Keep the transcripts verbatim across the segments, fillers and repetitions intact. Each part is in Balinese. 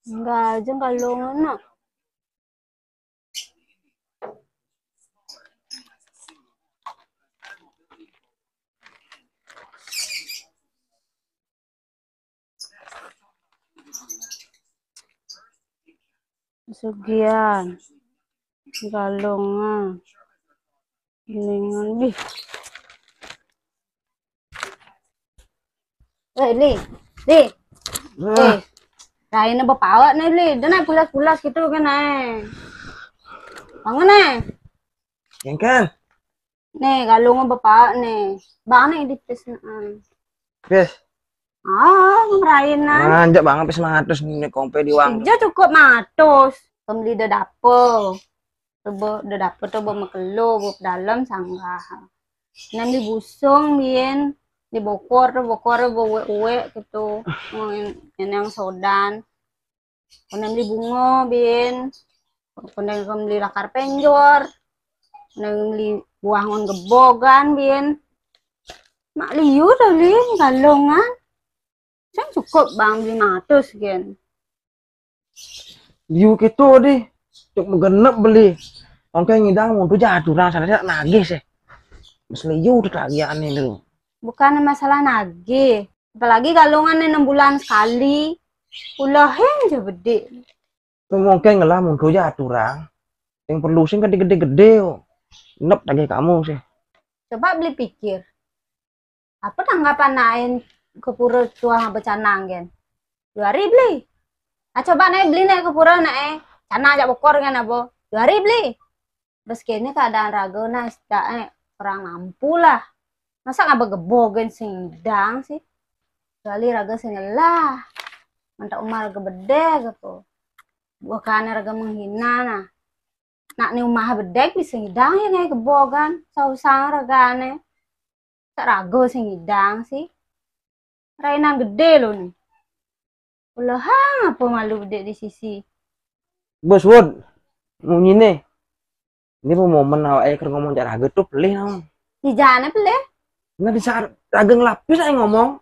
Enggak aja kalau ngono. Sugihan. Galungan. Mendingan, bih. Eh, Li. Li. Eh. Raine bepaek nih, Li. Dia naik pulas-pulas gitu kan, eh. Bangun, eh. Yang kan? Nih, galungan bepaek nih. Bang nih di tes, eh. Pes. Ah, merainan. Manjak banget pes mangatus nih kompe di wang. Ija cukup mangatus. Pembeli dadape. Coba dadape, coba mekelo, coba dalem sanggah. Nah, beli busung, bien. Beli bokor, bokor, bawa uwe gitu. Yang, yang sodan. Kondang beli bungo, bien. Kondang beli lakar penjor. Kondang beli buah ngon gebogan, bien. Mak liu tadi galongan. Saya cukup bang beli matus, gen. Liu gitu deh. Cuk menggenep beli. Ongke ngidang mundur jatuh orang sana nagih sih. Mas liu tuh lagi aneh lu. Bukan masalah nagih. Apalagi galongan enam bulan sekali. Ulahin je bedik. Tuh mungkin ngelah mundur aja aturan. Yang perlu sing gede-gede gede. Nep lagi kamu sih. Coba beli pikir. Apa tanggapan nain ke pura tuah becanang, gen? Dua hari beli. Nah, coba naik beli naik ke pura naik. Canang aja bokor kan apa? Dua hari beli. Terus kini keadaan raga nah, eh, kurang mampu lah. Masa ngapa gebogen sing idang sih? Kecuali raga sing ngelah. Mantap umah raga bedek apa? Bukan raga menghina nah. Nak ni umah bedek bisa ngidang ya ngai gebogan. Sausang ragane. Tak raga sing ngidang sih. Rainan gede lo ni. Ulahang apa malu bedek di sisi. Bos Wud, munyi nih. Ini pun momen awak aja ngomong cak raga tuh pelih nang. Di jana pelih? Nah, di saat raga ngelapis aja ngomong.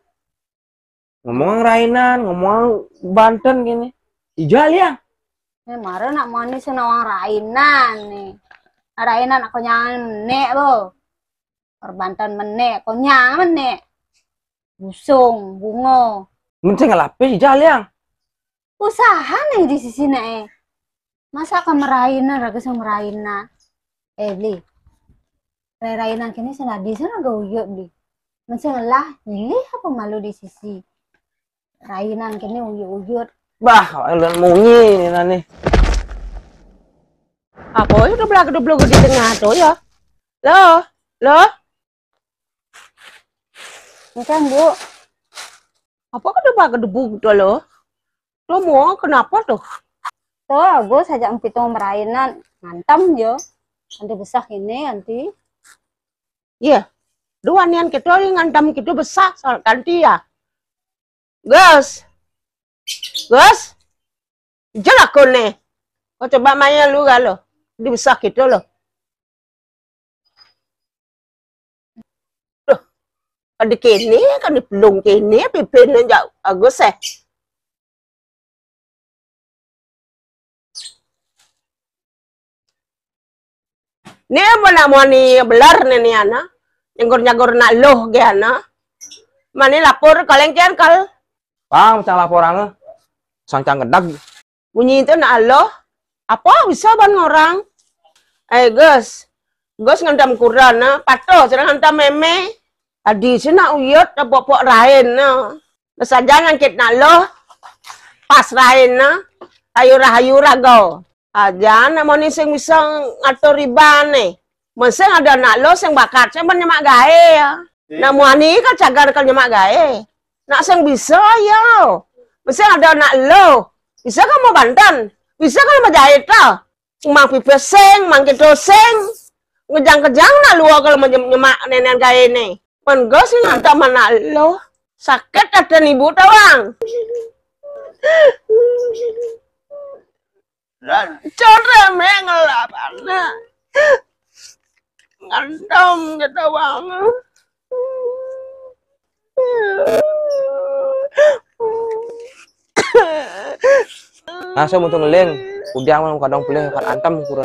Ngomong rainan, ngomong banten gini. Ijal ya. Ini mara nak manis nawang rainan nih. Rainan aku nyangan menek lo. Perbanten menek, konyang menek. Busung, bungo. Mending ngelapis ijal ya. Usaha nih di sisi nih. Masa ke merainan, raga sing merainan. Eh, beli. Rai-rainan kini sing adi sing raga uyut, beli. Mesti ngelah, nyilih apa malu di sisi. Rainan kini uyut-uyut. Bah, elan munyi ni nani. Apa itu belagu-belagu di tengah tu ya? Lo, lo. Macam, Bu. Apa kedebak-kedebuk tu lo? Tu mau kenapa tu? Tu, Agus ajak empitung merainan, ngantem je. Nanti besar ini, nanti. Iya. Dua nian kita ni ngantem kita besar, soal ganti ya. Gus. Gus. Jelak kau ni. Kau coba maya lu galo. Di besar kita lo. Duh, ada kene, kan di pelung kene, pipin jauh. Agus eh. Ni apa nak muani belar ni ni ana. Nyagur-nyagur nak loh ge ana. Mani lapor kaleng kian kal. Pang, macam laporan eh. Sangcang gedag. Bunyi tu nak aloh. Apa bisa ban ngorang? Eh, Gus. Gus ngantam kuran, nah. Patuh, sudah ngantam meme. Tadi si nak uyut, dah pok-pok rain, nah. Saja ngangkit nak loh. Pas rain, nah. Ayura-ayura go. Aja nak moni sing bisa ngatur iban ni. Mesti ada nak lo sing bakat, sing nyemak gae ya. Nak muani kan cagar kan nyemak gae. Nak sing bisa ya. Mesti ada nak lo. Bisa kan mau bantan. Bisa kan mau jahit lah. Mang pipis sing, mang kito sing. Ngejang-kejang nak luar kalau mau nyemak nenen gae ni. Menggo sing ada mana lo. Sakit ada ibu tawang. Rancor reme ngelapana. Ngantem kita banget. Nah, so mutu ngeling, udiang man kadang pelih kan antem kurun.